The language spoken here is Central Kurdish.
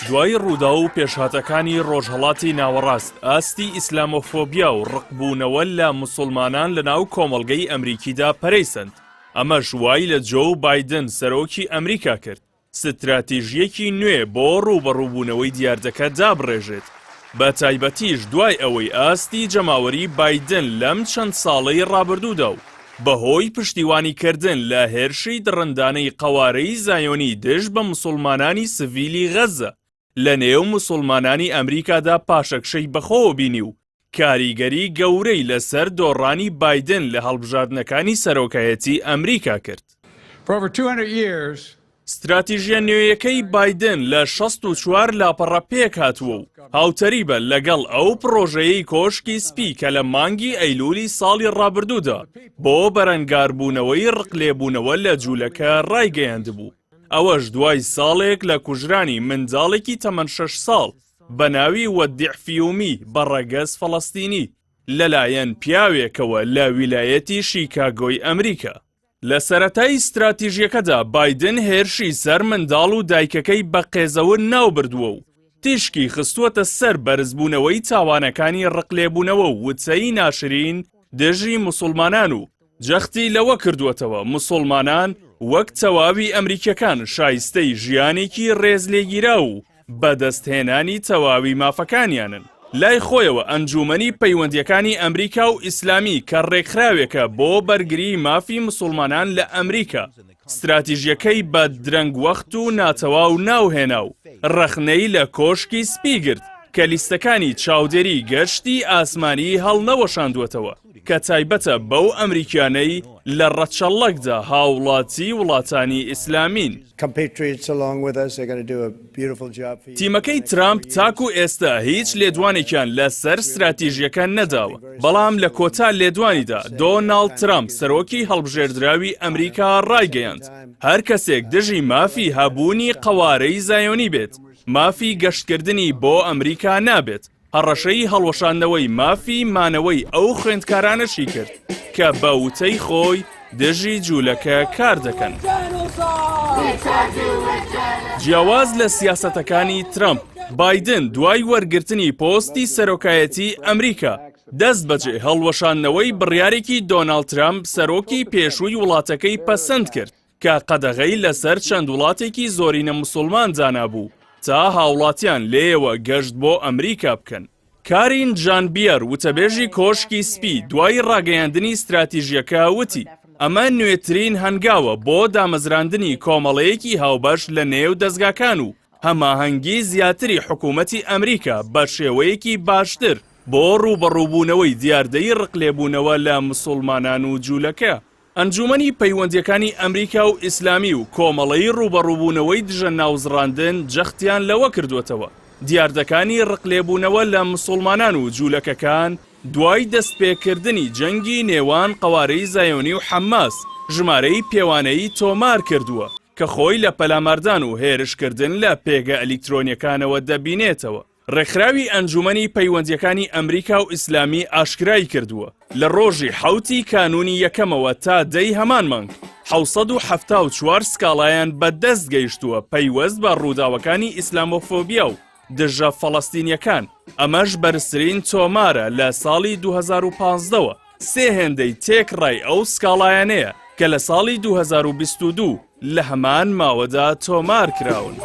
دوای ڕووداو و پێشهاتەکانی ڕۆژهەڵاتی ناوەڕاست، ئاستی ئیسلامۆفۆبیا و ڕقبوونەوە لە موسڵمانان لەناو کۆمەڵگەی ئەمریکیدا پەرەی سەند، ئەمەش وای لە جۆو بایدن سەرۆکی ئەمریکا کرد ستراتیژییەکی نوێ بۆ ڕووبەڕووبوونەوەی دیاردەکە دابڕێژێت، بەتایبەتیش دوای ئەوەی ئاستی جەماوەری بایدن لەم چەند ساڵەی ڕابردوودا و بەهۆی پشتیوانیکردن لە هێرشی دڕندانەی قەوارەی زایۆنی دژ بە موسڵمانانی سڤیلی غەززە لە نێو موسڵمانانی ئەمریکادا پاشەکشەی بەخۆوە بینی و کاریگەری گەورەی لەسەر دۆڕانی بایدن لە هەڵبژاردنەکانی سەرۆکایەتی ئەمریکا کرد. ستراتیژییە نوێیەکەی بایدن لە 64 لاپەڕە پێکهاتووە و هاوتەریبە لەگەڵ ئەو پڕۆژەیەی کۆشکی سپی کە لە مانگی ئەیلولی ساڵی ڕابردوودا بۆ بەرەنگاربوونەوەی ڕقلێبوونەوە لە جوولەکە ڕایگەیاندبوو، ئەوەش دوای ساڵێک لە کوژرانی منداڵێکی تەمەن شەش ساڵ بە ناوی وەدیع فیومی بە ڕەگەز فەڵەستینی لەلایەن پیاوێکەوە لە ویلایەتی شیکاگۆی ئەمریکا. لە سەرەتای ستراتیژییەکەدا بایدن هێرشی سەر منداڵ و دایکەکەی بە قێزەون ناوبردووە و تیشکی خستووەتە سەر بەرزبوونەوەی تاوانەکانی ڕقلێبوونەوە و وتەی ناشرین دژی موسوڵمانان و جەختی لەوە کردووەتەوە موسوڵمانان وەک تەواوی ئەمریکیەکان شایستەی ژیانێکی ڕێزلێگیراو و بەدەستهێنانی تەواوی مافەکانیانن. لای خۆیەوە ئەنجوومەنی پەیوەندییەکانی ئەمریکا و ئیسلامی کە ڕێکخراوێکە بۆ بەرگریی مافی مسوڵمانان لە ئەمریکا، ستراتیژییەکەی بە درەنگوەخت و ناتەواو ناوهێنا و ڕەخنەی لە کۆشکی سپی گرت کە لیستەکانی چاودێری گەشتی ئاسمانیی هەڵنەوەشاندووەتەوە کە تایبەتە بەو ئەمریکیانەی لە ڕەچەڵەکدا هاوڵاتی وڵاتانی ئیسلامین. تیمەکەی ترامپ تاکو ئێستا هیچ لێدوانێکیان لەسەر ستراتیژییەکە نەداوە، بەڵام لە کۆتا لێدوانیدا دۆناڵد ترامپ سەرۆکی هەڵبژێردراوی ئەمریکا ڕایگەیاند، هەر کەسێک دژی مافی هەبوونی قەوارەی زایۆنی بێت، مافی گەشتکردنی بۆ ئەمریکا نابێت. هەڕەشەی هەڵوەشاندنەوەی مافی مانەوەی ئەو خوێندکارانەشی کرد کە بە وتەی خۆی دژی جوولەکە کار دەکەن. جیاواز لە سیاسەتەکانی ترەمپ، بایدن دوای وەرگرتنی پۆستی سەرۆکایەتی ئەمریکا، دەستبەجێ هەڵوەشاندنەوەی بڕیارێکی دۆناڵد ترەمپ سەرۆکی پێشووی وڵاتەکەی پەسەند کرد کە قەدەغەی لەسەر چەند وڵاتێکی زۆرینە موسڵمان دانابوو تا هاوڵاتیان لێیەوە گەشت بۆ ئەمریکا بکەن. کارین جان بیەر وتەبێژی کۆشکی سپی دوای ڕاگەیاندنی ستراتیژیەکە وتی، ئەمە نوێترین هەنگاوە بۆ دامەزراندنی کۆمەڵەیەکی هاوبەش لە نێو دەزگاکان و هەماهەنگی زیاتری حکوومەتی ئەمریکا بە شێوەیەکی باشتر بۆ ڕووبەڕووبوونەوەی دیاردەی ڕقلێبوونەوە لە مسوڵمانان و جوولەکە. ئەنجوومەنی پەیوەندییەکانی ئەمریکا و ئیسلامی و کۆمەڵەی ڕووبەڕووبوونەوەی دژە ناوزڕاندن جەختیان لەوە کردووەتەوە، دیاردەکانی ڕقلێبوونەوە لە مسوڵمانان و جوولەکەکان دوای دەستپێکردنی جەنگی نێوان قەوارەی زایۆنی و حەماس ژمارەی پێوانەیی تۆمار کردووە کە خۆی لە پەلاماردان و هێرشکردن لە پێگە ئەلیکترۆنییەکانەوە دەبینێتەوە. ڕێکخراوی ئەنجومەنی پەیوەندییەکانی ئەمریکا و ئیسلامی ئاشکرای کردووە، لە ڕۆژی حەوتی کانوونی یەکەمەوە تا دەی هەمان مانگ، 774 سکاڵایان بە دەست گەیشتووە پەیوەست بە ڕووداوەکانی ئیسلامۆفۆبیا و دژە فەڵەستینییەکان، ئەمەش بەرزترین تۆمارە لە ساڵی 2015 وە. سێ هێندەی تێکڕای ئەو سکاڵایانەیە کە لە ساڵی 2022 لە هەمان ماوەدا تۆمارکراون.